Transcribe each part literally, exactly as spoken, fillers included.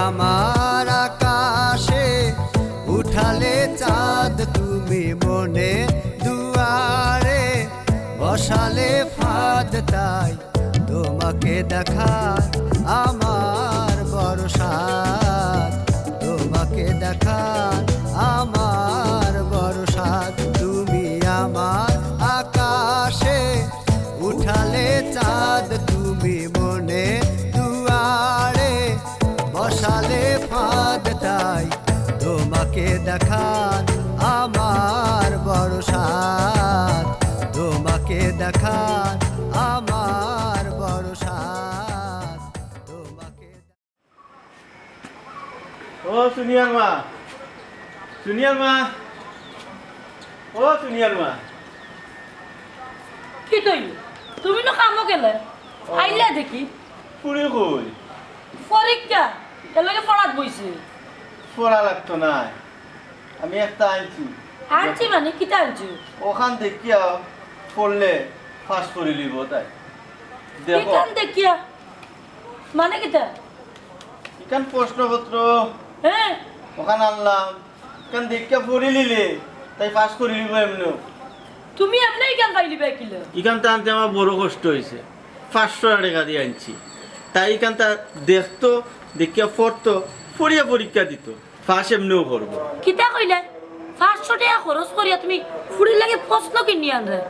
আমার আকাশে উঠালে চাঁদ তুমি মনে দুয়ারে, বসালে ফাঁদ তাই তোমাকে দেখার আমার বড় সাধ, তোমাকে দেখার আমার বড় সাধ। তুমি আমার আকাশে উঠালে চাঁদ তুমি মনে দুয়ারে, বসালে ফাঁদ তাই তোমাকে দেখার আমার বড় সাধ, তোমাকে দেখার আমার বড় সাধ, তোমাকে। ও সুনিয়ার মা, সুনিয়ার মা, ও সুনিয়ার মা। কিতা অইলো? তুমি না কামো গেলে, ও। আইলা দেখি। ফুড়ি কই? পরীক্ষা, এর লাগি পড়াত বইছে। পড়া লাগতো না, আমি একটা আনছি। আনছি মানে কিতা আনছো? অখান দেখিয়া পড়লে পাস করিলিবো তাই। দেখো। ইখান দেখিয়া? মানে কিতা? ইখান প্রশ্নপত্র। হ্যাঁ। অখান আনলাম। ইখান দেখিয়া পড়িলিলে তাই পাস করিলিবো এমনেউ। তুমি এমনেউ ইখান পাইলিবায় কিলা? ইখানতা আনতে আমার বড় কষ্ট অইছে। পাঁচশো টেকা দি আনছি। তাই ইখানতা দেখতো, দেখিয়া পড়তো, পড়িয়া পরীক্ষা দিতো। পাস এমনেউ করবো। কিতা কইলে? পাঁচশো টেকা খরচ করিয়া তুমি ফুড়ির লাগি প্রশ্ন কিনি আনরে।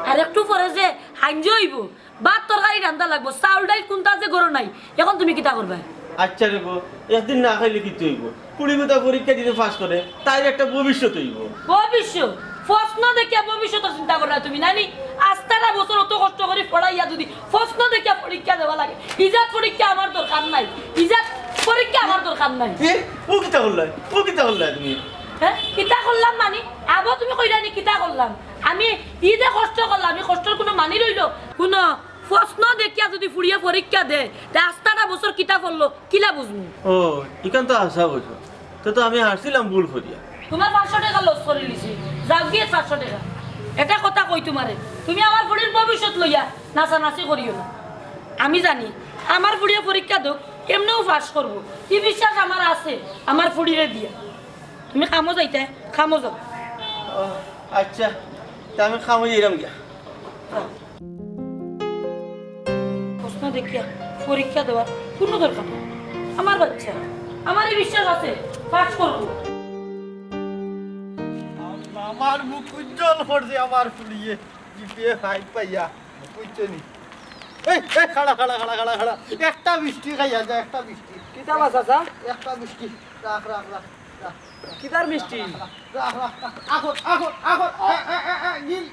আর একটু পরে যে হাইঞ্জা অইবো, ভাত তরকারি রান্দা লাগবো, চাউল ডাইল কুনতা যে ঘরো নাই, অখন তুমি কিতা করবায়? আচ্ছা রে বউ, একদিন না খাইলে কিতা অইবো? ফুড়িগুতা পরীক্ষা দিতো পাস করে, তাইর একটা ভবিষ্যৎ অইবো। ভবিষ্যৎ? প্রশ্ন দেখিয়া ভবিষ্যতর চিন্তা কররায় তুমি, নানি? আস্তাটা বছর অত কষ্ট করি পড়াইয়া যুদি প্রশ্ন দেখিয়া পরীক্ষা দেওয়া লাগে, ইজাত পরীক্ষা আমার দরকার নাই, ইজাত পরীক্ষা আমার দরকার নাই। এ, ও কিতা করলায়? ও কিতা করলায় তুমি? হ্যাঁ, কিতা করলাম মানে? আবো তুমি কইরায়নি কিতা করলাম? আমি ই যে কষ্ট করলাম, ই কষ্টর কুনু মানি রইলো? কুনু প্রশ্ন দেখিয়া যুদি ফুড়িয়ে পরীক্ষা দেয়, তে আস্তাটা বছর কিতা পড়লো, কিলা বুঝমু? ও, ইখান তো হাছা বছর। তে তো আমি হারছিলাম ভুল করিয়া। তুমার পাঁচশো টেকা লস করিলিছি, যাউক গিয়া পাঁচশো টেকা। এটা কথা কই তুমারে, তুমি আমার ফুড়ির ভবিষ্যৎ লইয়া নাচানাচি করিও না। আমি জানি, আমার ফুড়িয়ে পরীক্ষা দেউক, এমনেউ পাস করবো, ই বিশ্বাস আমার আছে, আমার ফুড়িরে দিয়া। তুমি কামো যাইতায়, কামো যাও। ও, আচ্ছা, তে আমি কামো যাইরাম গিয়া। প্রশ্ন দেখিয়া পরীক্ষা দেওয়ার কুনু দরকার নাই। আমার বাচ্চা, আমারে বিশ্বাস আছে, পাস করবো। আমার মুখ উজ্জ্বল করছে আমার ফুড়িয়ে, জিপিএ ফাইভ পাইয়া, বুঝছো নি? এই, এই, খাড়া, খাড়া, খাড়া, খাড়া, খাড়া। একটা মিষ্টি খাইয়া যা, একটা মিষ্টি। কিতা বা চাচা? একটা মিষ্টি। রাখ, রাখ, রাখ, রাখ। কিতার মিষ্টি? রাখ, রাখ, রাখ। আগর, আগর, আগর। এ, এ, এ, এ, গিল,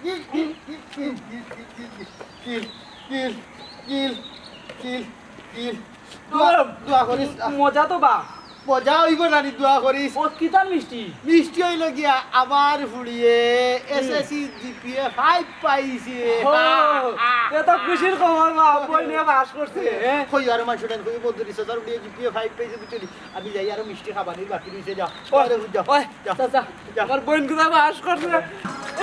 গিল, গিল। দোয়া, দোয়া করিস। মজা তো বা। মজা অইবো না নি, দোয়া করিস। ও, কিতার মিষ্টি? মিষ্টি অইলো গিয়া আমার ফুড়িয়ে এসএসসি জিপিএ ফাইভ পাইছে। ও, এ তো খুশির খবর বা, বইনে পাস করছে। কই আর মানষরে কই, বন্ধু রিসার্চ আর ফুড়িয়ে জিপিএ ফাইভ পাইছে, বুঝছো নি? আমি যাই, আরো মিষ্টি খাবানি বাকি রইছে, যা। ওই, আরে, যা, ওই, যা। চাচা, যা। আমার বইন গুলা পাস করছে।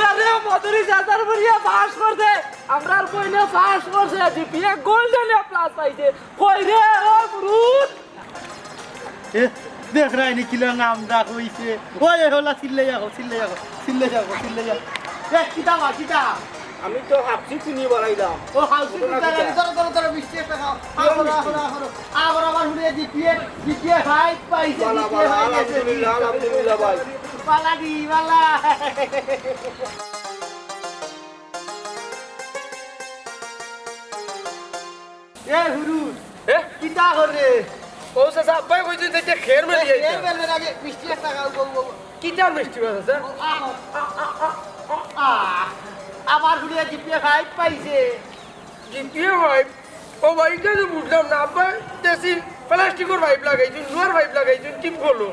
আরে, মধুরী চাচার বুড়িয়ে পাস করছে। আমরার বইনে পাস করছে, জিপিএ গোল্ডেন এ প্লাস পাইছে। কই রে, ও ব্রুট? এ, দেখরায়নি কিলা নাম ডাক অইছে। ওই, এ হলা, চিল্লাই যাও, চিল্লাই যাও, চিল্লাই যাও, চিল্লাই যাও। এ, কিতা বা, কিতা? আমি তো হাফসি চিনি বাড়াইলাম। ও, হাফসি চিনি বাড়াইলাম। ধরো, ধরো, ধরো, মিষ্টি একটা খাও। আগর, আগর, আগর। আগর আমার ফুড়িয়ে জিপিএ, জিপিএ ফাইভ পাইছে, বালা, জিপিএ বালা, ফাইভ পাইছে। আলহামদুলিল্লাহ, আলহামদুলিল্লাহ ভাই। বালা দি, বালা। এ হুরু, এ? কিতা করে? ও চাচা, আব্বায় কইছে যে খের মেলি এ, আইতা। খের মেলবে না, আগে মিষ্টি একটা খাও, বউ, বউ। কিতার মিষ্টি বা চাচা? ও, আহ, আহ, আহ, আহ, আহ। আমার ফুড়িয়ে জিপিএ ফাইভ পাইছে। GPA five? ও ভাই, ইটা তো বুঝলাম না। আব্বায় দেশি প্লাস্টিকর পাইপ লাগাইছইন, লুয়ার পাইপ লাগাইছইন, টিউবওয়েলও।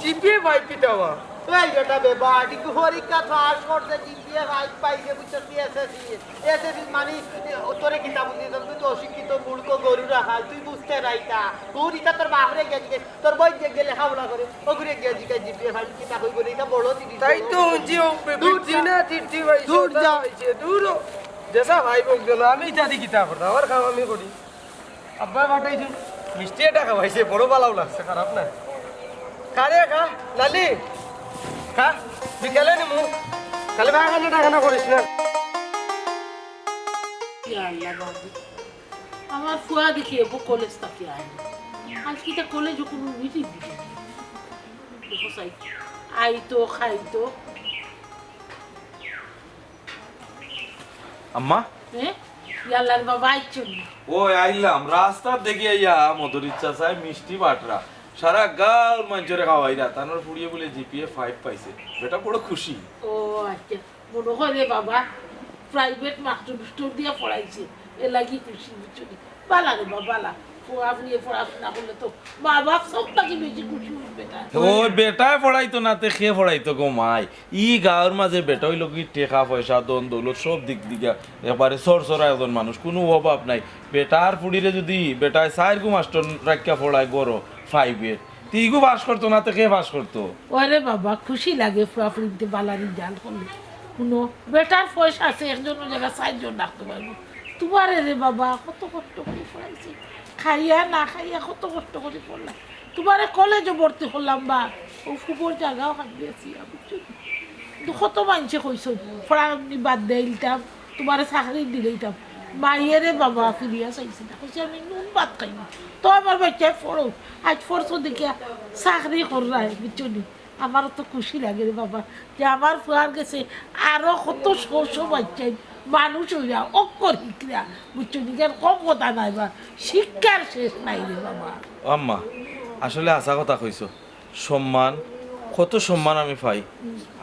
জিপিএ ফাইভ কিতা বা? এই বেটা বেবাট, ইগু পরীক্ষা পাস করছে, জিপিএ ফাইভ পাইছে, বুঝছস নি, এসএসসি। এসএসসি মানে, এ, ও তোরে কিতা বুঝি, তুই তো অশিক্ষিত, মূর্খ, গরু রাখাল, তুই বুঝতে নাইতা। তোর ইটা তোর বাপরে গিয়া জিগাইস, তোর বইন যে গেলে লেখাপড়া করে, ওগুরে গিয়া জিগাইস, জিপিএ ফাইভ কিতা কইবো রে, ইটা বড় জিনিস, তাই বড় তো জিনিস। হুনছি, ও বে-, দূর বেটি যা। না, তিরটি ভাই, দূর সৌদা যা। পাইছে, দূর ও। যেসা ভাই বক দিল, আমি ইতা দি কিতা করতাম, আমার কাম আমি করি। আব্বায় পাঠাইছইন। মিষ্টি এটা খাওয়াইছে, বড় ভালাও লাগছে, খারাপ না। খা রে, খা, লালি, খা, বিকালে নিমু। খালি ভাই খানা টাকা না করিস না। ইয়া আল্লাহ বাবু, আমার ফুয়া দেখি এবো কলেজ থাকি আয় না। আজকে তা কলেজও কোনো মিটিং দিছে না। দেখো সাই, আইতো, খাইতো। আম্মা? এ? ইয়াল্লার বাবা আইছুন নি? ওই আইলাম, রাস্তার দেখি আইয়া মদরিচ্ছা চাই মিষ্টি বাটরা। সারা গাঁওর মানষরে খাওয়াইরা, তানোর ফুড়িয়ে বুলে জিপিএ ফাইভ পাইছে। বেটা বড় খুশি। ও আচ্ছা, মনো করে বাবা, প্রাইভেট মাস্টর মাস্টর দিয়া পড়াইছে, এর লাগি খুশি, বুঝছো নি? বালা রে বাবা, বালা। ও আপনি এ পড়াশোনা করলে তো মা বাপ সব থাকি বেশি খুশি অইন বেটা। ও বেটায় পড়াইতো না, তে কে পড়াইতো গো মাই? ই গাঁওর মাঝে বেটা অইলো কি টেকা পয়সা, ধন দৌলত সব দিক দিকে একবারে সরসরা একজন মানুষ, কুনু অভাব নাই। বেটার ফুড়িরে যুদি বেটায় চাইর গু মাস্টর রাখিয়া পড়ায় গরো ফাইভে, তে ইগু পাস করতো না, তে কে পাস করতো? ওরে বাবা, খুশি লাগে ফুড়া ফুড়িন্তে বালা রিজাল্ট করলে। হুনো, বেটার পয়সা আছে, একজনর জাগা চাইরজন রাখতে পারবো। তুমারে রে বাবা, কত কষ্ট করি পড়াইছি, খাইয়া না খাইয়া কত কষ্ট করি পড়লাম। তুমারে কলেজও ভর্তি করলাম বা, ও ফুবর জাগাও খান্দিয়াছি, বুঝছো নি? কিন্তু কত মানষে কইছইন, পড়া এমনি বাদ দিলাইতাম, তুমারে চাকরি দিলাইতাম। মাইয়ে রে বাবা ফিরিয়া চাইছে না, কইছে, "আমি নুন ভাত খাইমু।" তো আমার বাচ্চায় পড়ো, আইজ পড়ছো দেখিয়া চাকরি কররায়, বুঝছো নি? আমারও তো খুশি লাগে রে বাবা, যে আমার ফুয়ার গেছে আরো কত শ শ বাচ্চাইন মানুষ অইরা, অক্ষর হিকরা, বুঝছো নি? ইখান কম কথা নায় বা, শিক্ষার শেষ নাই রে বাবা। ও আম্মা, আসলে হাছা কথা কইছো। সম্মান, কত সম্মান আমি পাই।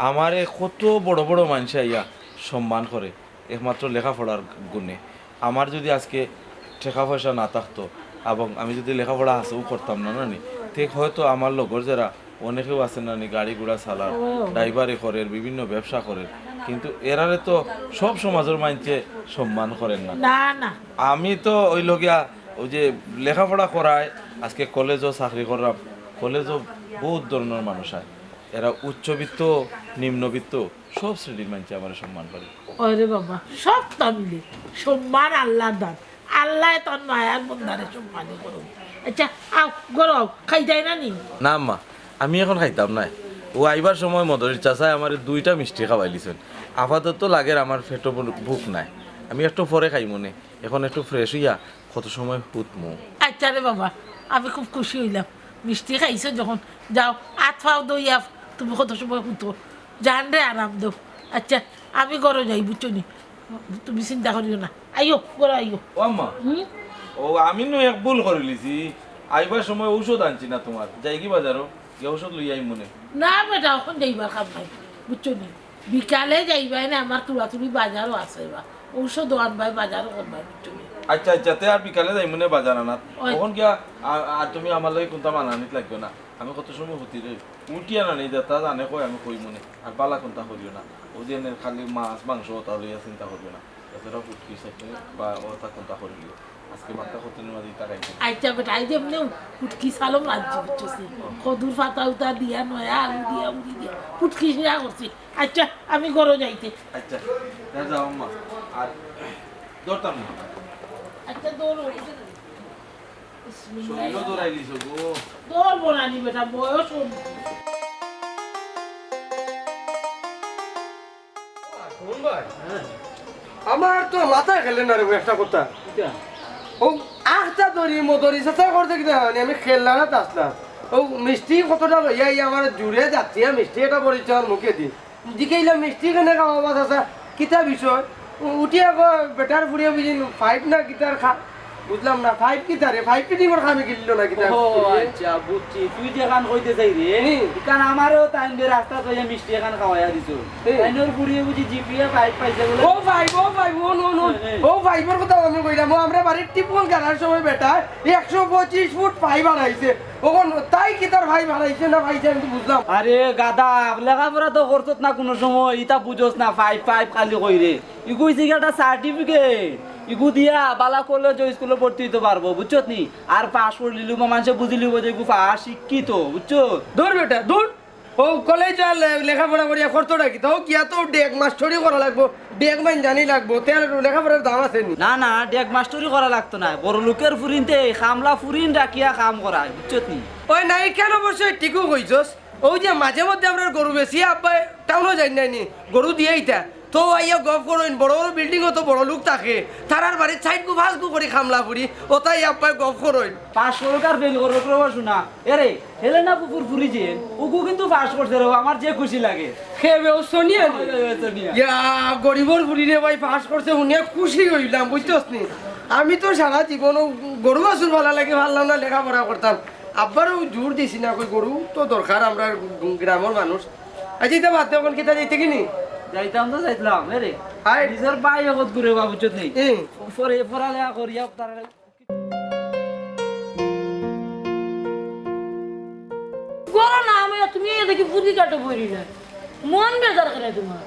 আমারে কত বড় বড় মানষে আইয়া সম্মান করে, একমাত্র লেখাপড়ার গুণে। আমার যুদি আজকে টেকা পয়সা না থাকতো এবং আমি যুদি লেখাপড়া হাছাউ করতাম না, না নি, তে হয়তো আমার লগর যেরা অনেকেউ আছে না নি, গাড়ি ঘোড়া চালার, ড্রাইভারি করের, বিভিন্ন ব্যবসা করের, কিন্তু এরারে তো সব সমাজর মানষে সম্মান করের না। না, না। আমি তো অইলো গিয়া ওই যে লেখাপড়া করায়, আজকে কলেজও চাকরি করলাম, কলেজও বউত ধরনর মানুষ আয়, এরা উচ্চবিত্ত, নিম্নবিত্ত, সব শ্রেণীর মানষে আমারে সম্মান করে। ওরে বাবা, সবতা মিলে সম্মান আল্লার দান। আল্লায় তান মায়ার বন্দারে সম্মানই করো। আচ্ছা, আও, ঘরো আও, খাইতায় না নি? না আম্মা, আমি এখন খাইতাম নায়। ও আইবার সময় মদরির চাচায় আমারে দুইটা মিষ্টি খাওয়াইলিছইন। আপাতত লাগের আমার পেটো ভু-, ভুক নাই, আমি একটু পরে খাইমুনে। এখন একটু fresh অইয়া কত সময় হুতমু। আচ্ছা রে বাবা, আমি খুব খুশি অইলাম। মিষ্টি খাইছো যখন, যাও, আত পাও ধইয়া তুমি কত সময় হুতো। জানরে আরাম দেও। আচ্ছা, আমি ঘরো যাই, বুঝছো নি? তুমি চিন্তা করিও না। আইও, ঘরো আইও। ও আম্মা, হুম? ও আমি নু এক ভুল করিলিছি। আইবার সময় ঔষধ আনছি না তুমার। যাইগি বাজারো, গিয়া ঔষধ লইয়া আইমুনে। না বেটা, অখন যাইবার কাম নাই, বুঝছো নি? বিকালে যাইবায় না, আমার তুড়াতুড়ি বাজারও আছে বা। ঔষধও আনবায়, বাজারও করবায়, বুঝছো নি? আচ্ছা, আচ্ছা, তে আর বিকালে যাইমুনে বাজার আনাত। ওই। অখন গিয়া আ-, আর তুমি আমার লগে কুন্তা মানানিত লাগিও না। আমি কত সময় হুতি রে। উঠিয়া না নি, যেতা জানে কয় আমি কইমুনে। আর বালা কুন্তা করিও না। অউ যে এনে খালি মাছ, মাংস অতা লইয়া চিন্তা করিও না। এছাড়া ফুটকি চাটনি বা অতা কুন্তা করিও। আজকে ভাতটা কত নিমা দিতা খাইতে। আচ্ছা বেটা, এই যে এমনে ফুটকি সালম রাঁধছি, বুঝছো নি? কদুর পাতা উতা দিয়া, নয়া আলু দিয়া, উড়ি দিয়া, ফুটকি শিরা করছি। আচ্ছা, আমি ঘরো যাইতে। আচ্ছা, যা যাও আম্মা। আর ধরতাম না। আচ্ছা, ধরো। বিসমিল্লাহ। শরীরও ধরাই দিছো গো। ধরবো না নি বেটা, বয়স অইছে। হুন ভাই, আমার তো মাথায় খেলে না রে ভাই একটা কথা। কিতা? ও আখতা ধরি মদরি চেষ্টা করতে কিতা জানি, আমি খেললাম না তাস না। ও মিষ্টি কতটা লইয়া আইয়া আমার জুড়ে যাচ্ছি, আর মিষ্টি এটা পড়েছে আমার মুখে দি। জিকাইলাম মিষ্টি কেনে খাওয়াবা চাচা, কিতা বিষয়? উ-, উঠিয়া কয় বেটার ফুড়িয়ে বুঝি ফাইভ না কিতার খা-, বুঝলাম না, ফাইভ কিতা রে? ফাইভ ফিটিংর খামে গিললো না কিতা? ও আচ্ছা, বুঝছি। তুই যেখান কইতে চাইরে, হুম। ইখান আমারেও তাইন বে রাস্তাত পাইয়া মিষ্টি এখান খাওয়াইয়া দিছো। হুম। তাইনর ফুড়িয়ে বুঝি জিপিএ ফাইভ পাইছে বলে। ও ফাইভ, ও ফাইভ, ও নো, নো। হুম, হুম। ও ফাইভর কথা আমি কইলাম, ও আমরা বাড়ির টিপন খেলার সময় বেটা একশো পঁচিশ ফুট ফাইভ হারাইছে। অখন তাই কিতার ফাইভ হারাইছে না পাইছে আমি তো বুঝলাম। আরে গাধা, লেখাপড়া তো করছত না কুনু সময়, ইতা বুঝোস না, ফাইভ ফাইভ খালি কইরে। ইগু অইছে গিয়া একটা সার্টিফিকেট, ইগু দিয়া বালা কলেজ ও স্কুলো ভর্তি অইতে পারবো, বুঝছত নি? আর পাস করিলিবো, মানষে বুঝিলিবো যে ইগু পাস, শিক্ষিত, বুঝছত? দূর বেটা, দূর। ও কলেজ আর লে-, লেখাপড়া করিয়া করতো নাকি? তো গিয়া তো ডেগ মাস্টরি করা লাগবো, ডেগ মাইন জানি লাগবো, তে আর লেখাপড়ার দাম আছে নি? না, না, ডেগ মাস্টরি করা লাগতো না। বড় লোকের ফুরিন্তে এই কামলা ফুরিন রাখিয়া কাম করায়, বুঝছত নি? ওই নাই কেন বসে ঠিকও কইছস। ওই যে মাঝে মধ্যে আমরা গরু বেচি, আব্বায় টাউনও যাই নাই নি, গরু দিয়ে আইতা। তো আইয়া গফ করইন, বড় বড় বিল্ডিংও তো বড় লোক থাকে, তারার বাড়িত চাইর গু পাঁচ গু করি কামলা ফুরি, ওতাই আব্বায় গফ করইন। পাশ করুক আর বেল করুক রে শোনা। এরে, হেলেনা ফুফুর ফুরি যে, ওগু কিন্তু পাশ করছে রে, আমার যে খুশি লাগে। হে বে, ও সোনিয়া নি? ওই, ওই, ওই, সোনিয়া। ইয়া, গরিবর ফুরি রে ভাই, পাশ করছে, হুনিয়া খুশি হইলাম, বুঝছস নি? আমি তো সারা জীবন ও গরু বাছুর ভালা লাগে, পারলাম না লেখাপড়া করতাম। আব্বারও জোর দিছি না, কই গরু তো দরকার, আমরা গ্রামর মানুষ। আচ্ছা, ইতা বাদ দে, অখন কিতা যাইতে কি নি? যাইতাম তো যাইতলাম, এরে। আয়। নিজর ভাই অখন দূরে বাবু চোদ নেই। এ। পরে পড়ালেখা করিয়া তারা গরু না, আমি তুমি এ দেখি ফুরি কাটো বইরি না। মন বেজার করে তোমার।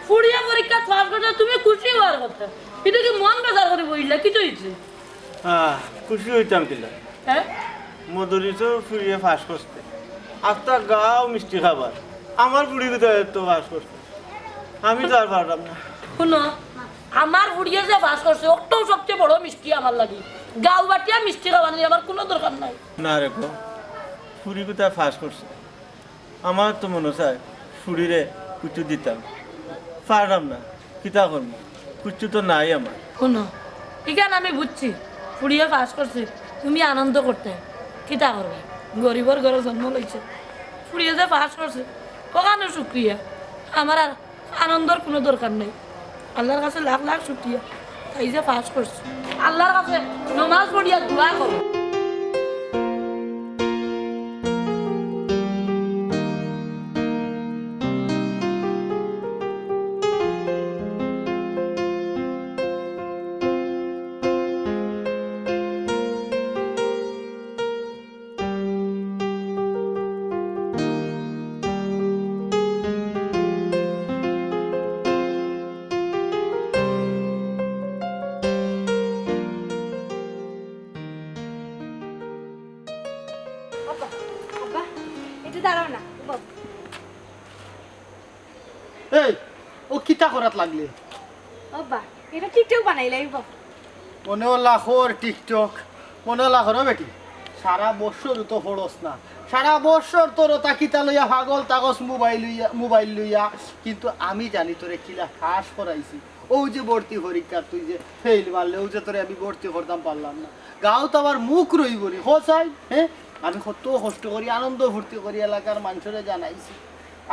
ফুরিয়ে পরীক্ষা পাস করতে তুমি খুশি হওয়ার কথা। এটা কি মন বেজার করে বইলা? কি হইছে? আহ, খুশি হইতাম কিলা? হ্যাঁ? মদরিসর ফুরিয়ে পাস করছে। আস্তা গাঁও মিষ্টি খাবার। আমার ফুরি কোথায় তো পাস করছে? আমি তো আর পারলাম না। শুনো, আমার ফুরিয়ে যে পাস করছে, ওটাও সবচেয়ে বড় মিষ্টি আমার লাগি। গাঁও বাটিয়া মিষ্টি খাওয়ানি আমার কোনো দরকার নাই। না রে গো, ফুরি কোথায় পাস করছে? আমার তো মনে চায় ফুরিরে কুচু দিতাম, পারলাম না, কিতা করমু? কুচু তো নাই আমার। শুনো, ইখান আমি বুঝছি, ফুরিয়ে পাস করছে, তুমি আনন্দ করতে, কিতা করবে? গরিবর ঘরে জন্ম লইছে, ফুরিয়ে যে পাস করছে, ওখানে শুক্রিয়া। আমার আর আনন্দর কোনো দরকার নাই। আল্লাহর কাছে লাখ লাখ শুকরিয়া, তাই যে পাস করছে। আল্লাহর কাছে নমাজ পড়িয়া দোয়া করো। আব্বা, আব্বা, একটু দাঁড়াও না। এই, ও কিতা করাত লাগলে? আব্বা, এটা TikTok বানাইলাই, আব্বা। মনে অলা কর TikTok, মনে অলা কর বেটি। সারা বছর তো পড়স না, সারা বছর তোর ওটা কিতা লইয়া পাগল থাকস মোবাইল লইয়া, মোবাইল লইয়া। কিন্তু আমি জানি তোরে কিলা পাস করাইছি। ও যে ভর্তি পরীক্ষা তুই যে ফেইল মারলে, ও যে তোরে আমি ভর্তি করতাম পারলাম না। গাঁওত আমার মুখ রইব নি, হ চাই, হ্যাঁ? আমি কত কষ্ট করি, আনন্দ ফুর্তি করি, এলাকার মানুষরে জানাইছি।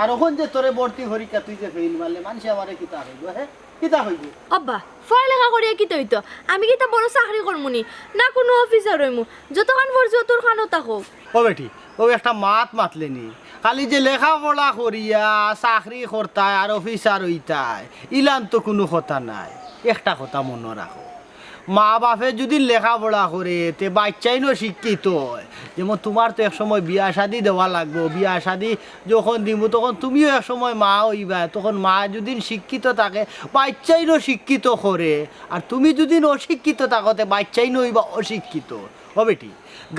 আর অখন যে তোরে ভর্তি পরীক্ষা তুই যে ফেইল মারলে, মানষে আমারে কিতা কইব, হ্যাঁ? কিতা কইব? আব্বা, পড়ালেখা করিয়া কিতা অইতো? আমি কিতা বড় চাকরি করমু নি? না কুনু অফিসার অইমু? যতখান পড়ছি অতখানও থাকো। ও বেটি, ও একটা মাত মাতলে নি। খালি যে লেখাপড়া করিয়া চাকরি করতায় আর অফিসার অইতায়, ইলান তো কুনু কথা নায়। একটা কথা মনো রাখো, মা বাপে যুদি লেখাপড়া করে, তে বাইচ্চাইনও শিক্ষিত অয়। যেমন তুমার তো এক সময় বিয়া শাদি দেওয়া লাগবো, বিয়া শাদি যখন দিমু, তখন তুমিও এক সময় মা অইবায়। তখন মা যুদি শিক্ষিত থাকে, বাইচ্চাইনও শিক্ষিত করে, আর তুমি যুদি অশিক্ষিত থাকো, তে বাইচ্চাইনও অইবা অশিক্ষিত। ও বেটি,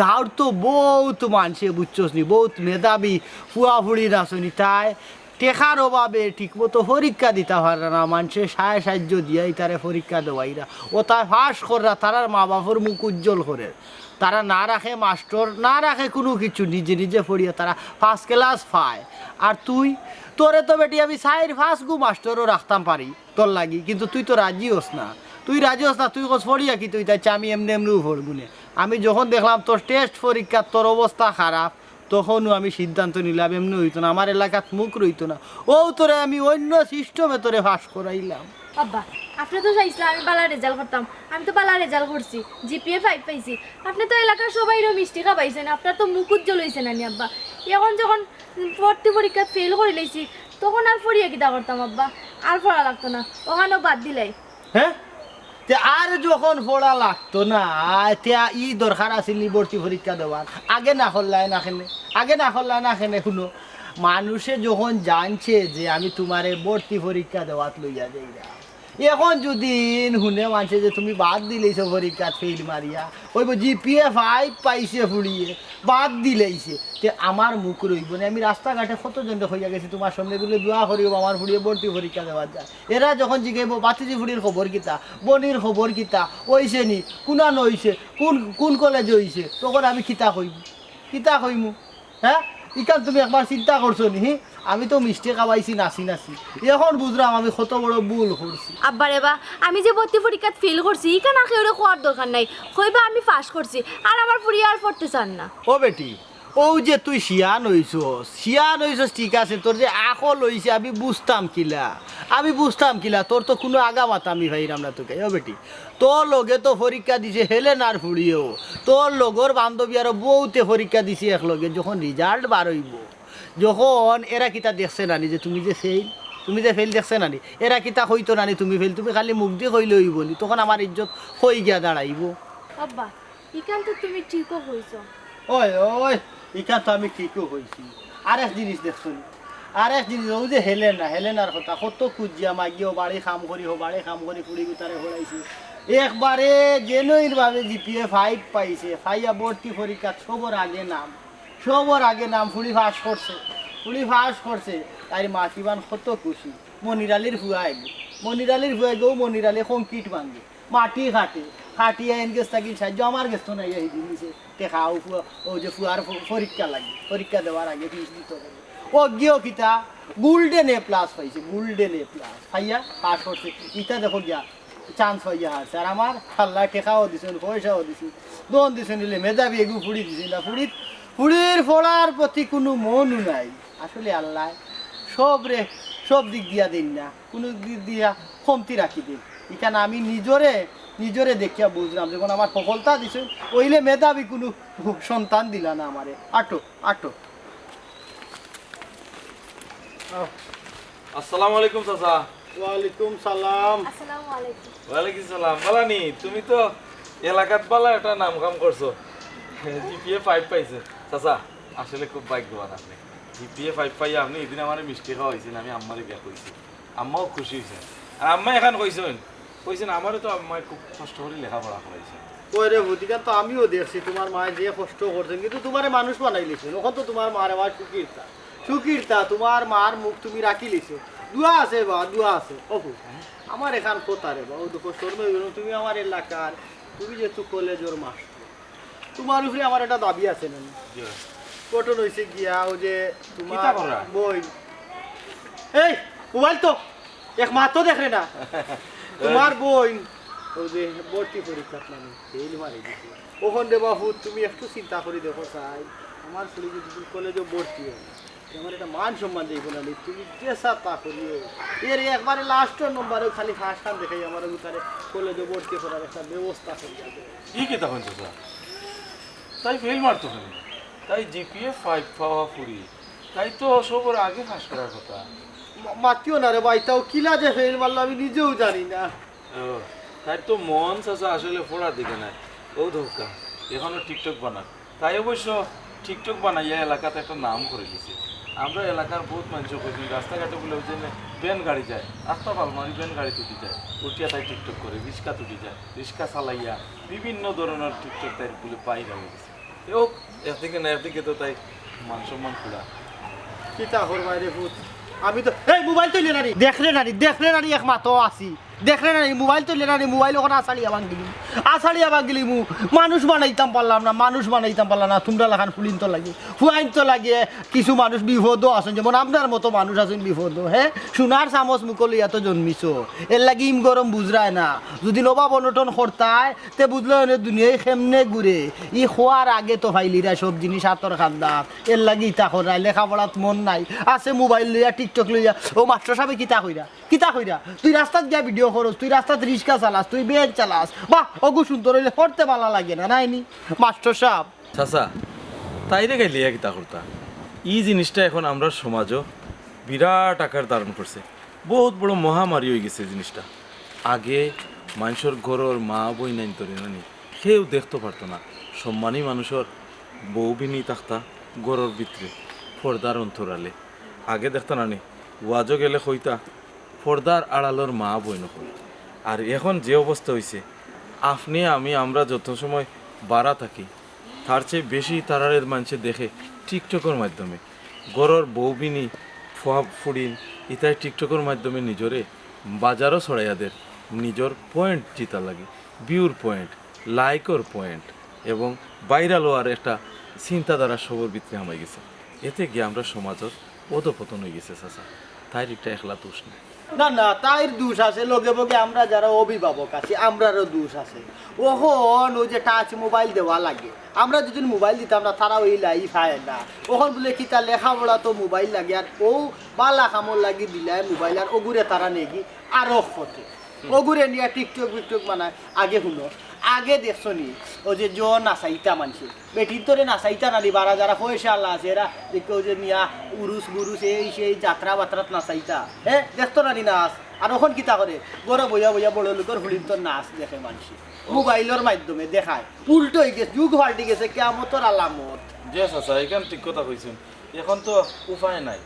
গাঁওর তো বউত মানষে, বুঝছস নি, বউত মেধাবী ফুয়া ফুড়ি আছইন, তাই টেকার অভাবে ঠিকমতো পরীক্ষা দিতা পারে না, মানষে সায় সাইয্য দিয়া ইতারে পরীক্ষা দেওয়াইরা। অতায় পাস কররা, তারার মা বাপর মুখ উজ্জ্বল করের। তারা না রাখে মাস্টর, না রাখে কুনু কিছু, নিজে নিজে পড়িয়া তারা first class পায়। আর তুই, তোরে তো বেটি আমি চাইর পাঁচ গু মাস্টরও রাখতাম পারি তোর লাগি, কিন্তু তুই তো রাজি অস না। তুই রাজি অস না, তুই কস পড়িয়া কিতা অইতো, ইতা আমি এমনে এমনেউ পড়মুনে। আমি যখন দেখলাম তোর test পরীক্ষাত তোর অবস্থা খারাপ, তখনউ আমি সিদ্ধান্ত নিলাম, এমনে অইতো না, আমার এলাকাত মুখ রইতো না। অউ তোরে আমি অইন্য system-এ তোরে পাস করাইলাম। আব্বা, আপনে তো চাইছলা আমি ভালা result করতাম, আমি তো ভালা result করছি, GPA five পাইছি। আপনে তো এলাকার সবাইরে মিষ্টি খাবাইছইন, আপনার তো মুখ উজ্জ্বল অইছে না নি আব্বা? অখন যখন ভর্তি পরীক্ষাত fail করিলাইছি, তখন আর পড়িয়া কিতা করতাম আব্বা? আর পড়া লাগতো না, অখানউ বাদ দিলাই। হে? তে আর যখন পড়া লাগতো না, তে ই দরকার আছিল নি ভর্তি পরীক্ষা দেওয়ার? আগে না করলায় না কেনে? আগে না করলায় না কেনে? হুনো, মানষে যখন জানছে যে আমি তুমারে ভর্তি পরীক্ষা দেওয়াত লইয়া যাইরাম, এখন যুদি হুনে মানষে যে তুমি বাদ দিলাইছো পরীক্ষাত ফেইল মারিয়া, কইবো জিপিএ ফাইভ পাইছে ফুড়িয়ে, বাদ দিলাইছে, তে আমার মুখ রইবো নি? আমি রাস্তাঘাটে কতজনরে কইয়া গেছি, তুমার সামনে বুলে দোয়া করিও আমার ফুড়িয়ে ভর্তি পরীক্ষা দেওয়ার যায়। এরা যখন জিগাইবো, "বাতিজি ফুড়ির খবর কিতা? বইনর খবর কিতা? অইছে নি? কুনান অইছে? কুন, কুন কলেজে অইছে?" তখন আমি কিতা কইমু? কিতা কইমু? হে? ইখান তুমি একবার চিন্তা করছো নি? হি? আমি তো মিষ্টি খাওয়াইছি নাচি নাচি। এখন বুঝরাম আমি কত বড় ভুল করছি। আব্বা রে বা, আমি যে ভর্তি পরীক্ষাত ফেইল করছি, ইখান আর কেউরে কওয়ার দরকার নাই। কইবা আমি পাশ করছি, আর আমার ফুড়িয়ে আর পড়তে চার না। ও বেটি, অউ যে তুই শিয়ান অইছস, শিয়ান অইছস ঠিক আছে, তোর যে আকল অইছে আমি বুঝতাম কিলা, আমি বুঝতাম কিলা, তোর তো কুনু আগা মাথা আমি পাইরাম না তোকে। ও বেটি, তোর লগে তো পরীক্ষা দিছে হেলেনার ফুড়িয়েও, তোর লগর বান্ধবী আরো বউতে পরীক্ষা দিছে একলগে, যখন result বার অইবো, যখন এরা কিতা দেখছে নানি যে তুমি যে ফেইল, তুমি যে ফেইল দেখছে নানি, এরা কিতা কইতো নানি তুমি ফেইল, তুমি খালি মুখদি কইলে অইবো নি, তখন আমার ইজ্জত কই গিয়া দাঁড়াইবো? আব্বা, ইখান তো তুমি ঠিকও কইছো। ওই, ওই, ইখান তো আমি ঠিকও কইছি। আরেক জিনিস দেখছো নি? আরেক জিনিস, অউ যে হেলেনা, হেলেনার কথা, কত খুঁজিয়া মাগিয়া অউ বাড়ি কাম করি, অউ বাড়ি কাম করি, ফুড়ি গুতারে পড়াইছি। একবারে genuine ভাবে জিপিএ ফাইভ পাইছে, পাইয়া ভর্তি পরীক্ষাত সবর আগে নাম, সবর আগে নাম, ফুড়ি পাশ করছে, ফুড়ি পাশ করছে। তাইর মা কিমান কত খুশি। মনির আলীর ফুয়া এগু, মনির আলীর ফুয়া এগু, মনির আলী কংক্রিট ভাঙ্গে। মাটি কাটে, কাটিয়া এন গেছ থাকি সাহায্য আমার গেছ তো নাই, এই দিন নিছে টেকা, অউ ফুয়া, অউ যে ফুয়ার প-, পরীক্ষা লাগে, পরীক্ষা দেওয়ার আগে ফিস দিতো লাগে। অগিও কিতা গোল্ডেন এ প্লাস পাইছে, গোল্ডেন এ প্লাস পাইয়া পাশ করছে। ইতা দেখো গিয়া চান্স পাইয়া আছে। আর আমার আল্লায় টেকাও দিছইন, পয়সাও দিছইন, ধন দিছইন, অইলে মেধাবী এগু ফুড়ি দিছইন না, ফুড়িত, ফুড়ির পড়ার প্রতি কুনু মনও নাই। আসলে আল্লায় সবরে, সব দিক দিয়া দেইন না, কুনু দিক দিয়া কমতি রাখি দেইন। ইখান আমি নিজরে, নিজরে দেখিয়া বুঝরাম, যখন আমার সফলতা দিছইন, অইলে মেধাবী কুনু সন্তান দিলা না আমারে। আটো, আটো। আসসালামু আলাইকুম চাচা। ওয়ালাইকুম সালাম। আসসালামু আলাইকুম। ওয়ালাইকুম সালাম। বালা নি, তুমি তো এলাকাত বালা একটা নাম কাম করছো। জিপিএ ফাইভ পাইছে। চাচা, আসলে খুব ভাগ্যবান আপনি। জিপিএ ফাইভ পাইয়া আপনি এদিন আমারে মিষ্টি খাওয়াইছেন, আমি আম্মারে গিয়া কইছি। আম্মাও খুশি অইছেন। আর আম্মায় ইখান কইছইন, কইছইন, "আমারে তো আম্মায় খুব কষ্ট করি লেখাপড়া করাইছইন।" ওই রে পুত, ইখান তো আমিও দেখছি, তুমার মায় যে কষ্ট করছইন, কিন্তু তুমারে মানুষ বানাইলিছইন। অখন তো তুমার মারে আমার সুখীর তা, সুখীর তা, তুমার মার মুখ তুমি রাখিলিছো। দোয়া আছে বা, দোয়া আছে। ওহো, আমার ইখান কথা রে বা, অউ দেখো, শর্মে অইলো, তুমি আমার এলাকার, তুমি যেহেতু কলেজর মাস্টার, তুমার উপরে আমার একটা দাবি আছে না? জি। ঘটনা অইছে গিয়া, অউ যে তুমার কিতা করা? বইন, এই, মোবাইল তো, এক মাত দেখরে না। তুমার বইন, অউ যে ভর্তি পরীক্ষাত নানি, ফেইল মারি দিছে। অখন রে বা পুত, তুমি একটু চিন্তা করি দেখো চাই, আমার ফুড়ি যদি কলেজো ভর্তি অয়, তে আমার একটা মান সম্মান যাইবো না নি? তুমি যেছা তা করিও। এর একবারে লাস্টর নম্বরে খালি ফার্স্ট খান দেখাই আমার গুতারে কলেজো ভর্তি করার একটা ব্যবস্থা করিয়া দেও। ই কিতা কইন চাচা? তাই ফেইল মারতো কেনে? তাই জিপিএ ফাইভ পাওয়া ফুড়ি, তাই তো সবর আগে পাস করার কথা। মা-, মাতিও না রে বা, ইতাও কিলা যে ফেইল মারলো আমি নিজেও জানি না। ও, তাইর তো মন চাচা আসলে পড়ার দিকে নাই। অউ ধোকা, এখনো টিকটক বানার। তাই অবশ্য টিকটক বানাইয়া এলাকাত একটা নাম করিলিছে। আমরা এলাকার বউত মানষে কইছইন, রাস্তাঘাটে বুলে অউ যে ভ্যান গাড়ি যায়, রাস্তা পাল মারি ভ্যান গাড়িত উঠি যায়, উঠিয়া তাই টিকটক করে, রিক্সাত উঠি যায়, রিক্সা চালাইয়া বিভিন্ন ধরনর টিকটক তাইর বুলে বাইর অই গেছে। এ অউক, একদিকে না একদিকে তো তাই মান সম্মান খুলা। কিতা করবায় রে পুত? আমি তো, এই মোবাইল তো ইলে নানি, দেখরে নানি, দেখরে নানি, এক মাতো আছি। দেখরে নানি, মোবাইল তো ইলে নানি, মোবাইল অখন আছাড়িয়া ভাঙ্গিলিমু। আছাড়িয়া ভাঙ্গিলিমু। মানুষ বানাইতাম পারলাম না, মানুষ বানাইতাম পারলাম না। তুমরা লাখান ফুলিন্তর লাগি, ফুয়াইন্তর লাগি, কিছু মানুষ বিপদো আছইন, যেমন আপনার মতো মানুষ আছইন বিপদো, হে? সোনার চামচ মুখো লইয়া তো জন্মিছো। এরলাগি ইম গরম বুঝরায় না। যদি অভাব অনটন করতায়, তে বুঝলে অনে দুনিয়ায় কেমনে ঘুরে। ই খোয়ার আগে তো পাইলিরা সব জিনিস আতর কান্দাত। এরলাগি ইতা কররায়, লেখাপড়াত মন নাই। আছে মোবাইল লইয়া, টিকটক লইয়া। অউ মাস্টর সাবে কিতা কইরা? কিতা কইরা? তুই রাস্তাত গিয়া ভিডিও করস, তুই রাস্তাত রিক্সা চালাস, তুই ভ্যান চালাস। বাহ, অগু সুন্দর অইলে পড়তে ভালা লাগে না, নায় নি? Master sub. চাচা, তাইরে গাইল্লাইয়া কিতা করতা? ই জিনিসটা এখন আমরার সমাজো বিরাট আকার ধারণ করছে। বউত বড় মহামারী অইগেছে ই জিনিসটা। আগে মানষর ঘরর মা বইনাইন্তরে নানি কেউ দেখতো পারতো না। সম্মানী মানুষর বউ বিনি থাকতা ঘরর ভিতরে, পর্দার অন্তরালে। আগে দেখতা নানি, ওয়াজো গেলে কইতা, "পর্দার আড়ালর মা বইন অকল।" আর এখন যে অবস্থা অইছে, আপনে আমি আমরা যত সময় বারা থাকি, তার চেয়ে বেশি তারারে মানষে দেখে TikTok-অর মাধ্যমে। ঘরর বউবিনি, ফুয়া ফুড়িন, ইতায় TikTok-অর মাধ্যমে নিজরে বাজারো ছড়াইয়া দের, নিজর point জিতার লাগি, view-র point, like-অর point এবং viral অওয়ার একটা চিন্তাধারা সবর ভিতরে হামাই গেছে। এতে গিয়া আমরা সমাজর অধঃপতন অই গেছে চাচা। তাইর একটা একলা দোষ নাই। না, না, তাইর দোষ আছে, লগে বগে আমরা যারা অভিভাবক আছি, আমরারও দোষ আছে। অখন অউ যে touch mobile দেওয়া লাগে, আমরা যদি mobile দিতাম না, তারা অউ লাই পায় না। অখন বুলে কিতা, লেখাপড়া তো mobile লাগে, আর অউ বালা কামর লাগি দিলায় mobile, আর অগুরে তারা নেগি আরক পথে। অগুরে নিয়া TikTok বিকটক বানায়। আগে হুনো, আগে দেখছো নি, অউ যে জো নাচাইতা মানষে, বেটিন্তরে নাচাইতা নানি, বারা যারা পয়সাআলা আছে, এরা দেখো অউ যে মিয়া উরুস গুরুস, এই সেই যাত্রা বাত্রাত নাচাইতা, হে, দেখতো নানি নাচ। আর অখন কিতা করে, ঘরো বইয়া বইয়া বড় লোকর ফুড়িন্তর নাচ দেখে মানষে, mobile-অর মাধ্যমে দেখায়। উল্টো অই গেছে, যুগ পাল্টি গেছে, কিয়ামতর আলামত। জি চাচা, ইখান ঠিক কথা কইছইন। এখন তো উপায় নাই।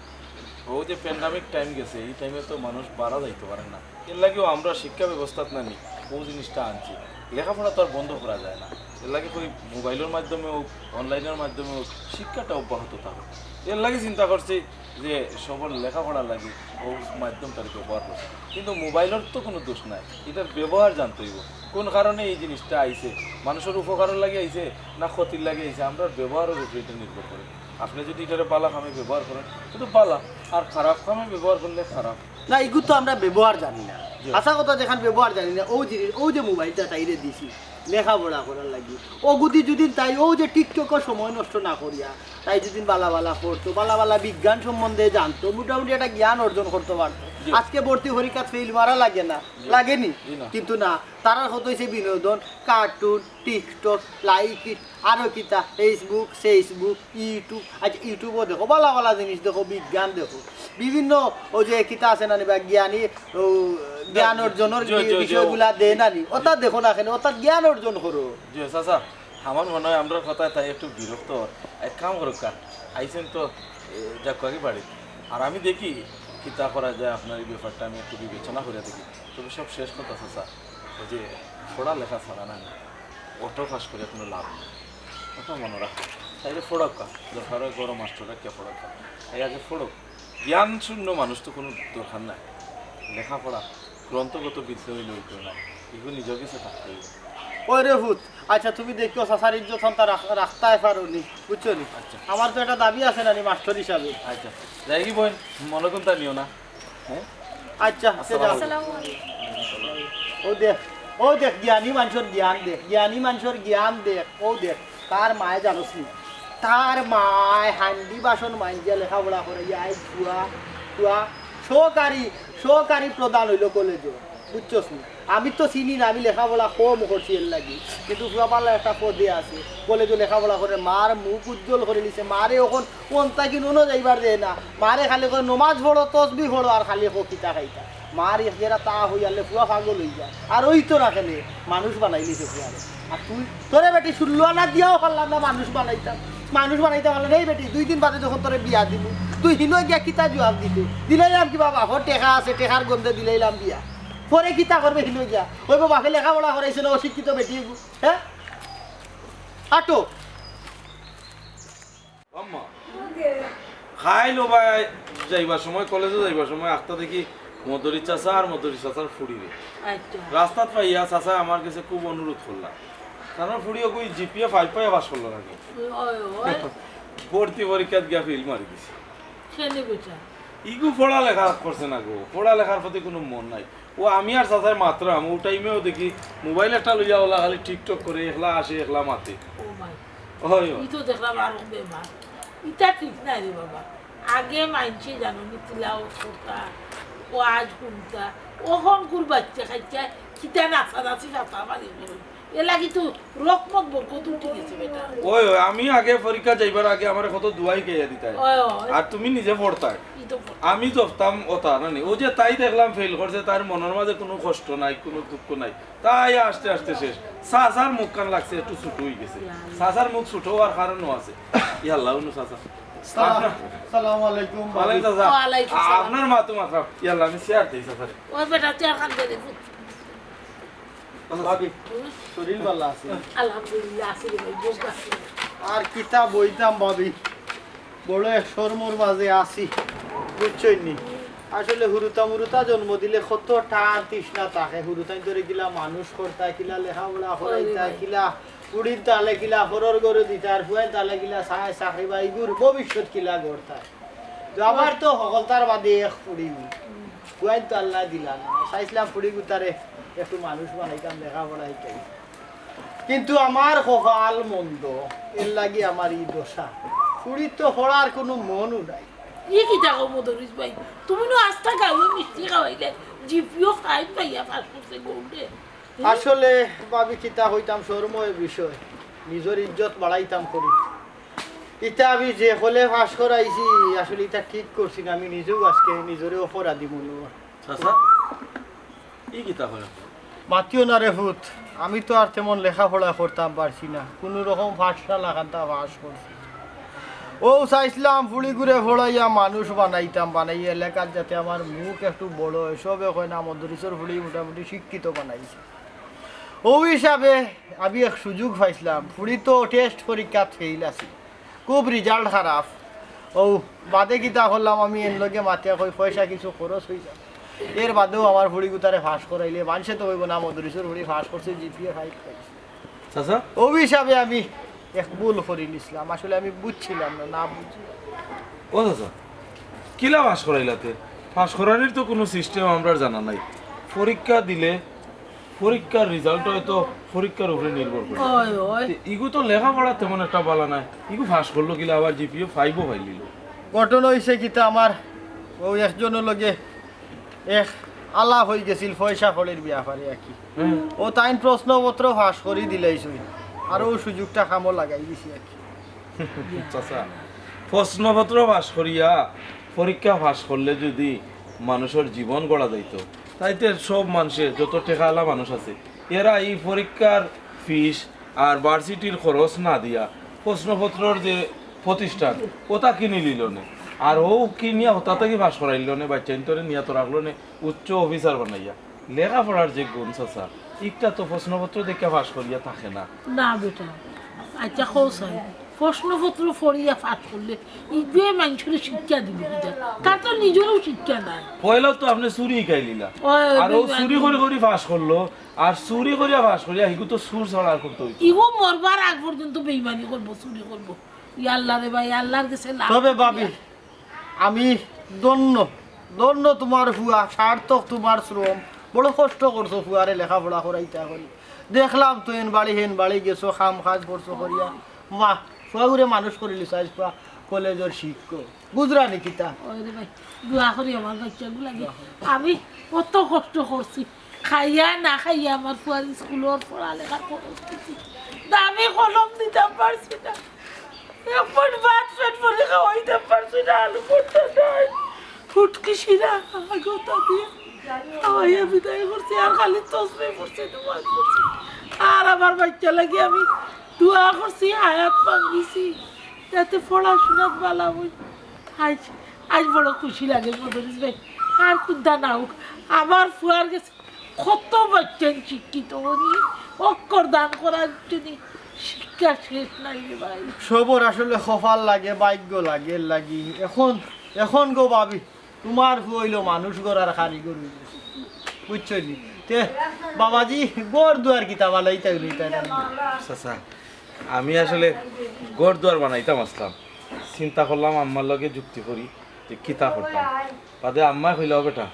অউ যে pandemic time গেছে, ই time-এ তো মানুষ বারা যাইতো পারে না। এর লাগিও আমরা শিক্ষা ব্যবস্থাত নানি অউ জিনিসটা আনছি। লেখাপড়া তো আর বন্ধ করা যায় না। এর লাগি কই mobile-অর মাধ্যমে অউক, online-অর মাধ্যমে অউক, শিক্ষাটা অব্যাহত থাকুক। এর লাগি চিন্তা করছি যে সবর লেখাপড়ার লাগি অউ মাধ্যমটারে ব্যবহার করছি। কিন্তু mobile-অর তো কুনু দোষ নাই, ইটার ব্যবহার জানতে অইবো। কুন কারণে ই জিনিসটা আইছে, মানষর উপকারর লাগি আইছে না ক্ষতির লাগি আইছে, আমরার ব্যবহারর উপরে ইটা নির্ভর করে। আপনে যদি ইটারে বালা কামে ব্যবহার করেন, ইটা তো বালা, আর খারাপ কামে ব্যবহার করলে খারাপ। না, ইগু তো আমরা ব্যবহার জানি না। জি। হাছা কথা, যেখান ব্যবহার জানি না, অউ জিনিস, অউ যে mobile-টা তাইরে দিছি লেখাপড়া করার লাগি, অগুদি যদি তাই অউ যে TikTok-অ সময় নষ্ট না করিয়া, তাই যদি বালা বালা পড়তো, বালা বালা বিজ্ঞান সম্বন্ধে জানতো, মোটামুটি একটা জ্ঞান অর্জন করতো পারতো। জি। আজকে ভর্তি পরীক্ষাত fail মারা লাগে না, জি। লাগেনি? জি না। কিন্তু না, তারার কত অইছে বিনোদন, cartoon, TikTok, like it, আরো কিতা, Facebook, Facebook, YouTube। আচ্ছা, YouTube-ও দেখো, বালা বালা জিনিস দেখো, বিজ্ঞান দেখো, বিভিন্ন অউ যে কিতা আছে নানি বা জ্ঞানী, অউ জ্ঞান জি, অর্জনর জি, বি-, জি, জি, বিষয়গুলা দেয় নানি, ওটা দেখো না কেনে, ওটা জ্ঞান অর্জন করো। জি, চাচা, আমার মনে অয় আমরার কথায় তাই একটু বিরক্ত অর। এক কাম করউক্কা, আইছইন তো, এ, যাউক্কা বাড়িত। আর আমি দেখি কিতা করা যায় আপনার ই ব্যাপারটা, আমি একটু বিবেচনা করিয়া দেখি। তবে সব শেষ কথা চাচা, অউ যে পড়ালেখা ছাড়া না, অটো পাস করিয়া কুনু লাভ নাই। কথা মনো রাখো। তাইরে পড়উক্কা, দরকার অয় ঘরো মাস্টর রাখিয়া পড়উক্কা। এই আগে পড়উক। জ্ঞান শূন্য মানুষ তো কুনু দরকার নাই। লেখাপড়া, গ্রন্থগত বিদ্যা অইলে অইতো না, ইগু নিজর গেছে থাকতে অইবো। ওই রে পুত, আচ্ছা, তুমি দেখিও চাচার ইজ্জত খানতা রাখ-, রাখতায় পারো নি, বুঝছো নি? আচ্ছা। আমার তো একটা দাবি আছে নানি মাস্টর হিসাবে। আচ্ছা, যাইগি বইন, মনো কুনতা নিও না। হ্যাঁ? আচ্ছা, তে যাও। আসসালামু আলাইকুম। অউ দেখ, অউ দেখ, জ্ঞানী মানষর জ্ঞান দেখ, জ্ঞানী মানষর জ্ঞান দেখ, অউ দেখ, তার মায়ে জানোস নি? তার মায়ে হান্ডি বাসন মাঞ্জিয়া লেখাপড়া করাইয়া আইজ পুয়া, পুয়া সহকারী, সহকারী প্রধান অইলো কলেজো, বুঝছস নি? আমি তো চিনি না, আমি লেখাপড়া কম করছি এর লাগি, কিন্তু পুয়া বালা একটা পদে আছে, কলেজো লেখাপড়া করে, মার মুখ উজ্জ্বল করিলিছে, মারে অখন অন্তা কি নুনো যাইবার দেয় না। মারে খালি কয়, "নমাজ পড়ো, তসবি পড়ো, আর খালি কও কিতা খাইতা।" মার এক জেরা তা হইয়ালে পুয়া পাগল অইযায়। আর অইতো না কেনে, মানুষ বানাইলিছে পুয়ারে। আর তুই, তোরে বেটি ষোল্ল আনা দিয়াও পারলাম না মানুষ বানাইতাম। মানুষ বানাইতাম পারলাম না। এই বেটি, দুই দিন বাদে যখন তোরে বিয়া দিমু, তুই হিনো গিয়া কিতা জুয়াপ দিতে? দিলাইলাম কিবা বাপর টেকা আছে, টেকার গন্ধে দিলাইলাম বিয়া। পরে কিতা করবে হিনো গিয়া? অইবো বাপে লেখাপড়া করাইছে না, অশিক্ষিত বেটি এগু। হ্যাঁ? আটো। আম্মা, খাইল অবায় যাইবার সময়, কলেজো যাইবার সময় আখতা দেখি মদরি চাচা আর মদরি চাচার ফুড়িরে। আচ্ছা। রাস্তাত পাইয়া চাচায় আমার গেছে খুব অনুরোধ করলা। তান ফুড়ি অগু GPA five পাইয়া পাস করলো নাকি। ওই, ওই। ভর্তি পরীক্ষাত গিয়া ফেইল মারি দিছে। কেনে বেটা? ইগু পড়ালেখা করছে না গো, পড়ালেখার প্রতি কুনু মন নাই। ও আমি আর চাচায় মাতরাম, অউ টাইমেও দেখি মোবাইল একটা লইয়া অলা খালি TikTok করে, একলা আসে, একলা মাতে। ও মাই। অয়, অয়। ই তো দেখরাম আরো বেমার। ইতা ঠিক নায় রে বাবা। আগে মানষে জানো নি তিলাওত করতা, ওয়াজ হুনতা, অখনকুর বাইচ্চা কাইচ্চায় কিতা নাচানাচি ফাটাফাটি করে। এর লাগি তো রহমত বরকত উঠি গেছে বেটা। অয়, অয়, আমি আগে পরীক্ষা যাইবার আগে আমারে কত দোয়া হিকাইয়া দিতায়। অয়, অয়। আর তুমি নিজে পড়তায়। ই তো পড়তাম। আমি জপতাম অতা, না নি? অউ যে তাই দেখলাম ফেইল করছে, তার মনর মাঝে কুনু কষ্ট নাই, কুনু দুঃখ নাই। তাই আস্তে আস্তে শেষ। চাচার মুখখান লাগছে একটু ছোট অই গেছে। চাচার মুখ ছোট অওয়ার কারণও আছে। ইয়াল্লা, উনু চাচা। সালাম, আপনার সালাম আলাইকুম, ওয়ালাইকুম চাচা। ওয়ালাইকুম সালাম। আপনার মা তো মাতরাম। ইয়াল্লা, আমি চেয়ার দেই চাচারে। ওই বেটা, চেয়ার খান দে রে, পুত। ভাবি, শরীর ভালা আছে? আলহামদুলিল্লাহ, আছি রে ভাই, বেশ আছি। আর কিতা বইতাম ভাবি, বড় এক শরমর মাঝে আছি, বুঝছইন নি? আসলে হুরুতা মুরুতা জন্ম দিলে কত টান তৃষ্ণা থাকে, হুরুতাইন্তরে কিলা মানুষ করতা, কিলা লেখাপড়া করাইতা, কিলা ফুড়ির তালে কিলা হরর গরু দিতা, আর ফুয়াইন তালে কিলা চায় চাকরি বা ইগুর ভবিষ্যৎ কিলা গড়তা। তো আমার তো হকলতার বাদে এক ফুড়ি, ফুয়াইন তো আল্লাহ দিলা না, চাইছিলাম ফুড়ি গুতারে একটু মানুষ বানাইতাম, লেখাপড়া শিখাই, কিন্তু আমার কপাল মন্দ, এর লাগি আমার ই দশা। ফুড়ির তো পড়ার কোনো মনও নাই। ই কিতা কও মদরিছ ভাই, তুমি নু আস্তা গাঁওয়ে মিষ্টি খাওয়াইলে, জিপিও ফাইভ পাইয়া পাস করছে গৌড়ে। আসলে ভাবি কিতা কইতাম, শরমর বিষয়, নিজর ইজ্জত বাড়াইতাম করি। ইতা আমি যে হলে পাস করাইছি, আসলে ইতা ঠিক করছি না, আমি নিজেও আজকে নিজরে অপরাধী মনে হয়। চাচা, ই কিতা কয়? মাতিও না রে ফুত, আমি তো আর তেমন লেখাপড়া করতাম পারছি না, কোনো রকম পাঠশালা খান্তা পাস করছি। ও চাইছিলাম ফুড়িগুরে পড়াইয়া মানুষ বানাইতাম, বানাইয়া এলাকার যাতে আমার মুখ একটু বড় হয়, সবে কয় না মদরিছর ফুড়ি মোটামুটি শিক্ষিত বানাইছে। ও হিসাবে আমি এক সুযোগ পাইছিলাম, ফুড়ি তো টেস্ট পরীক্ষাত ফেইল আছে, খুব রেজাল্ট খারাপ। ও বাদে কিতা করলাম, আমি এন লগে মাতিয়া কই পয়সা কিছু খরচ হয়ে যাবে, এর বাদেও আমার ফুড়ি গুতারে পাস করাইলে মানষে তো কইব না মদরিছর ফুড়ি পাস করছে, জিপিএ ফাইভ পাইছে। চাচা, ও হিসাবে আমি এক ভুল করি নিছিলাম, আসলে আমি বুঝছিলাম না, না বুঝি। ও চাচা, কিলা পাস করাইলাতে? পাস করানির তো কোনো সিস্টেম আমরার জানা নাই। পরীক্ষা দিলে পরীক্ষার রেজাল্ট হয়তো পরীক্ষার উপরে নির্ভর করে। ওই, ওই। তে ইগু তো লেখাপড়া তেমন একটা বালা নাই, ইগু পাস করলো কিলা, আবার জিপিএ ফাইভও পাইলিল। ঘটনা হইছে কিতা, আমার ও একজনের লগে এক আলাপ হয়ে গেছিল পয়সা কড়ির ব্যাপারে আর কি। হুম। ও তাইন প্রশ্নপত্র পাস করি দিলাইছই, আর ও সুযোগটা কামো লাগাই দিছি আর কি। চাচা, প্রশ্নপত্র পাস করিয়া পরীক্ষা পাস করলে যদি মানুষের জীবন গড়া যাইতো, তাইতে সব মানুষে, যত টেকাআলা মানুষ আছে, এরা এই পরীক্ষার ফিস আর ভার্সিটির খরচ না দিয়া প্রশ্নপত্রর যে প্রতিষ্ঠান, ওটা কিনি লিল নে। আর ও কিনিয়া ওটা থাকি পাস করাইল নে, বাচ্চাইন্তরে নিয়া তো রাখলো নে উচ্চ অফিসার বানাইয়া। লেখাপড়ার যে গুণ চাচা, ইকটা তো প্রশ্নপত্র দেখিয়া পাস করিয়া থাকে না। না বেটা, আচ্ছা কও চাই, প্রশ্নপত্র পড়িয়া পাস করলে ইগুয়ে মানুষরে শিক্ষা দিবে কিতা? তার তো নিজরও শিক্ষা নাই। পয়লা তো আপনে চুরি শিখাইলিলা, ওই, ওই আর ও বেইমানি। চুরি করি করি পাস করলো, আর চুরি করিয়া পাস করিয়া হিগু তো চুর ছাড়া আর করতে হইতো। ইগু মরবার আগ পর্যন্ত বেইমানি করবো, চুরি করবো। ইয়া আল্লাহ রে ভাই, আল্লাহর গেছে লাখ তবে ভাবি, আমি ধন্য, ধন্য তোমার ফুয়া, সার্থক তোমার শ্রম। বড় কষ্ট করছো ফুয়ারে লেখাপড়া করাইতা করি। দেখলাম তো এন বাড়ি হেন বাড়ি গেছো, কাম কাজ করছো করিয়া। মা, ফুয়াগুরে মানুষ করিলিছো, আইজ ফুয়া কলেজর শিক্ষক। বুঝরা নি কিতা? ওই রে ভাই, দোয়া করি আমার বাচ্চাগুলা নিয়া। আমি কত কষ্ট করছি, খাইয়া না খাইয়া আমার ফুয়ার স্কুলর পড়ালেখার খরচ দিছি। দামি কলম দিতাম পারছি না। এখন ভাত পেট ভরে খাওয়াইতে পারছি না, আলু ভর্তা নাই, ফুটকি শিরা, গোটা দিয়ে খাওয়াইয়া বিদায় করছি। আর খালি তসবি পড়ছি, নামাজ পড়ছি। আর আমার বাচ্চা লাগি আমি দোয়া করছি, হায়াত ভাঙ্গিছি, যাতে পড়াশোনাত ভালা হই। আজ, আজ বড় খুশি লাগে মদরিছ ভাই। আর কুদ্দা না হোক, আমার ফুয়ার গেছে কত বাচ্চাইন শিক্ষিত অনি, অক্ষর দান করার জন্য শিক্ষা শেষ নাই রে ভাই। সবর আসলে কপাল লাগে, ভাগ্য লাগে, এর লাগি। এখন, এখন গো ভাবি, তোমার ফুয়া অইলো মানুষ গড়ার কারিগর অই গেছে। বুঝছো নি? তে বাবাজি, ঘর দুয়ার কিতা বানাইতা অইলো, ইতা না? চাচা, আমি আসলে ঘর দুয়ার বানাইতাম আসলাম, চিন্তা করলাম আম্মার লগে যুক্তি করি যে কিতা করতাম। বাদে আম্মায় কইলা, "ও বেটা,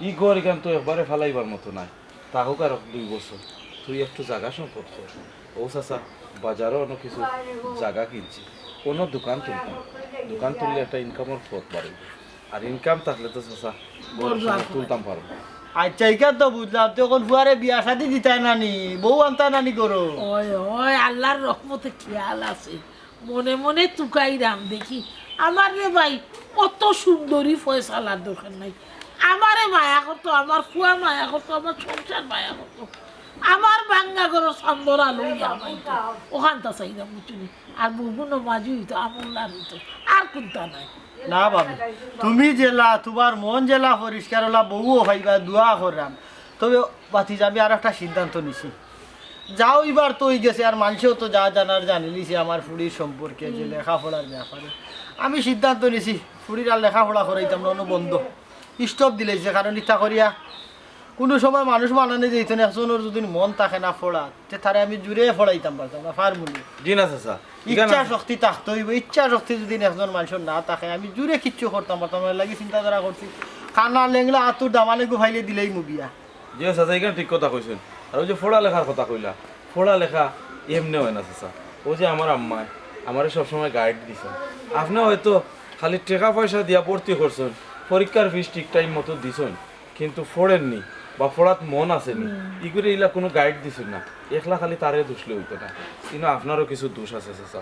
ই ঘর ইখান তো একবারে ফালাইবার মতো নায়, তা হোক আর দুই বছর, তুই একটু জাগা সম্পদ কর।" ও চাচা, বাজারও অন্য কিছু জাগা কিনছি, অন্য দোকান তুলতাম, দোকান তুললে একটা ইনকামর পথ বাড়বে, আর ইনকাম থাকলে তো চাচা ঘর বড় সংসার লাভ হয়। তুলতাম পারবো। আচ্ছা, ইখান তো বুঝলাম, তো এখন ফুয়ারে বিয়া শাদি দিতায় না নি, বউ আনতায় না নি ঘরো? ওই, ওই, আল্লাহর রহমতে খেয়াল আছে। মনে মনে তুকাইরাম দেখি। আমার রে ভাই, অত সুন্দরী ফয়সালার দরকার নাই। আমারে মায়া করতো, আমার ফুয়া মায়া করতো, আমার সংসার মায়া করতো। আমার ভাঙ্গা ঘরর চান্দর আলো ইয়া পাইতো। অখানতা চাইরাম, বুঝছো নি? আর বউগু নমাজি অইতো, আমলদার অইতো। আর কুন্তা নাই। না ভাবি, তুমি যেলা, তোমার মন যেলা পরিষ্কার অলা, বউও পাইবা, দোয়া কররাম। তবে ভাতিজা, আমি আর একটা সিদ্ধান্ত নিছি। যা অইবার তো অই গেছে, আর মানষেও তো যা জানার জানিলিছে আমার ফুড়ির সম্পর্কে, যে লেখাপড়ার ব্যাপারে। আমি সিদ্ধান্ত নিছি, ফুড়ির আর লেখাপড়া করাইতাম না, অনো বন্ধ, স্টপ দিলাইছি। কারণ ইতা করিয়া কুনু সময় মানুষ বানানি যাইতো না, একজনর যুদি মন থাকে না পড়াত, তে তারে আমি জুরে পড়াইতাম পারতাম না, পারমুনি। জি না চাচা, ইচ্ছা শক্তি থাকতে অইবো। ইচ্ছা শক্তি যুদি একজন মানষর না থাকে, আমি জুরে কিচ্ছু করতাম পারতাম না। এর লাগি চিন্তাধারা করছি, কানা লেংলা আতুর দামানে গু ফাইলে দিলেই মুবিয়া। জি চাচা, ইখান ঠিক কথা কইছইন। আর অউ যে পড়ালেখার কথা কইলা, পড়ালেখা এমনে অয় না চাচা। অউ যে আমার আম্মায় আমারে সবসময় গাইড দিছইন। আপনে হয়তো খালি টেকা পয়সা দিয়া ভর্তি করছইন, পরীক্ষার ফিস ঠিক টাইম মতো দিছইন, কিন্তু পড়ের নি বা পড়াত মন আছে নি, ইগুরে ইলা কুনু গাইড দিছইন না। একলা খালি তারে দুষলে অইতো না, ইনো আপনারও কিছু দুষ আছে চাচা।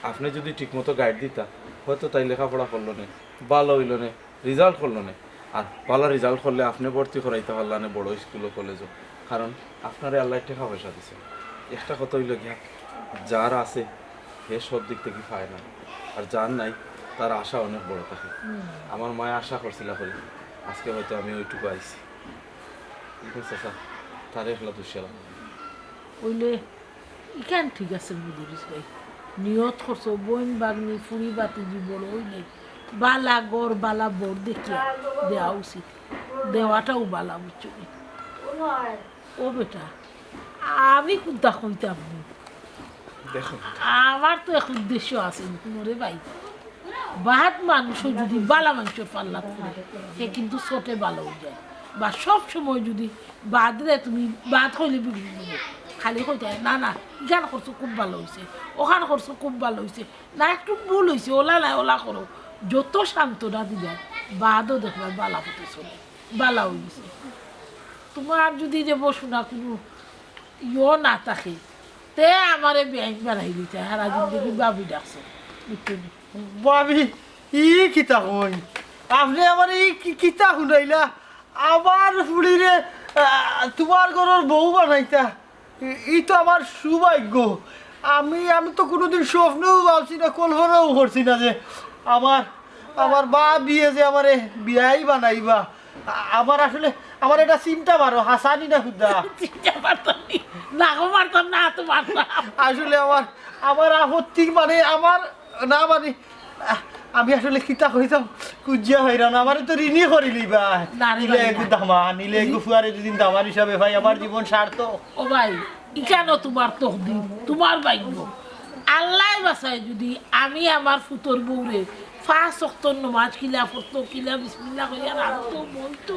আপনে যুদি ঠিকমতো গাইড দিতা, হয়তো তাই লেখাপড়া করলো নে, ভালা অইলো নে, রিজাল্ট করলো নে। আর ভালা রিজাল্ট করলে আপনে ভর্তি করাইতা পারলা নে বড় স্কুলো, কলেজো। কারণ আপনারে আল্লায় টেকা পয়সা দিছে। একটা কথা অইলো গিয়া, যার আছে, হে সব দিক থাকি পায় না, আর যার নাই, তার আশা অনেক বড় থাকে। আমার মায় আশা করছিলা করি, আজকে হয়তো আমি অউটুকু আইছি। ইখান চাচা, তারে একলা দুষিয়া লাভ নাই। অইলে ইখান ঠিক আছে মুদরিস ভাই, নিয়ত করছো বইন ভাগ্নি ফুড়ি ভাতিজি বড় অইলে ভালা ঘর ভালা বর দেখিয়া দেওয়া উচিত, দেওয়াটাও ভালা, বুঝছো নি? ও বেটা, আমি কুনতা কইতাম নি? দেখো। আমার তো এক উদ্দেশ্য আছে, হুনো রে ভাই। বাদ মানুষও যুদি ভালা মানষর পাল্লাত পড়ে, হে কিন্তু চটে ভালা অই যায়। বা সব সময় যুদি বাদরে তুমি বাদ কইলে বিগড়ি যাইবো, খালি কইতায়, "না, না, ইখান করছো খুব ভালা অইছে, অখান করছো খুব ভালা অইছে, না একটু ভুল অইছে, অলা নায়, অলা করো।" যত সান্ত্বনা দিবায়, বাদও দেখবায় ভালা পথে চলে, ভালা অই গেছে। তুমার যুদি যে বসু না কুনু ইয়ো না থাকে, তে আমারে বেআইন বানাই দিতায়, হারা জিন্দেগি ভাবি ডাকছো, বুঝছো নি? ভাবি, ই কিতা কইন? আপনে আমারে ই কি-, কিতা হুনাইলা? আমার ফুড়িরে, আহ, তুমার ঘরর বউ বানাইতা? ই, ই তো আমার সৌভাগ্য। আমি, আমি তো কুনুদিন স্বপ্নেও ভাবছি না, কল্পনাও করছি না যে আমার, আমার ভাবিয়ে যে আমারে বেআইন বানাইবা। আ-, আমার আসলে, আমার এটা চিন্তা মারো, হাসানি না হুদা। চিন্তা মারতাম নি, নাকও মারতাম না, আতো মারতাম। আসলে আমার, আমার আপত্তি মানে আমার না মানে, আ-, আমি আসলে কিতা কইতাম, কুজিয়া হইরাম না, আমারে তো ঋণী করিলিবা। না রে নিলে ভাই, এগু না। দামান, নিলে এগু ফুয়ারে যুদি দামান হিসাবে পাই, আমার জীবন সার্থক। ও ভাই, ইখানও তুমার তকদির, তুমার ভাগ্য। আল্লায় বাঁচায় যুদি আমি আমার ফুতর বউরে পাঁচ ওয়াক্ত নমাজ কিলা পড়তো, কিলা বিসমিল্লাহ কইয়া রাখতো, বইতো,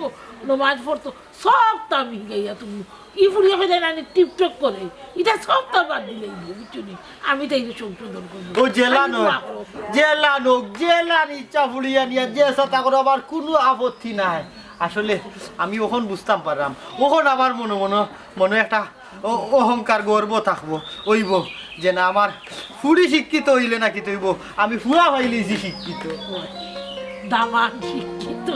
নমাজ পড়তো, সবতা আমি হিকাইয়া তুমি। ই ফুড়িয়ে কইলে নানি টিকটক করে, ইটা সবতা বাদ দিলে অইবো, বুঝছো নি? আমি তাইরে সংশোধন করবো। ও জেলা আমি নয়, দোয়া করবো। জেলা নোক, জেলার ইচ্ছা ফুড়িয়া নিয়া যে সাতা করো, আমার কুনু আপত্তি নাই। আসলে আমি অখন বুঝতাম পারলাম, অখন আমার মনো মনো, মনো একটা অ-, অহংকার গর্ব থাকবো, অইবো যে না, আমার ফুড়ি শিক্ষিত অইলে না কিতা অইবো, আমি ফুয়া পাইলিছি শিক্ষিত। দামান শিক্ষিত।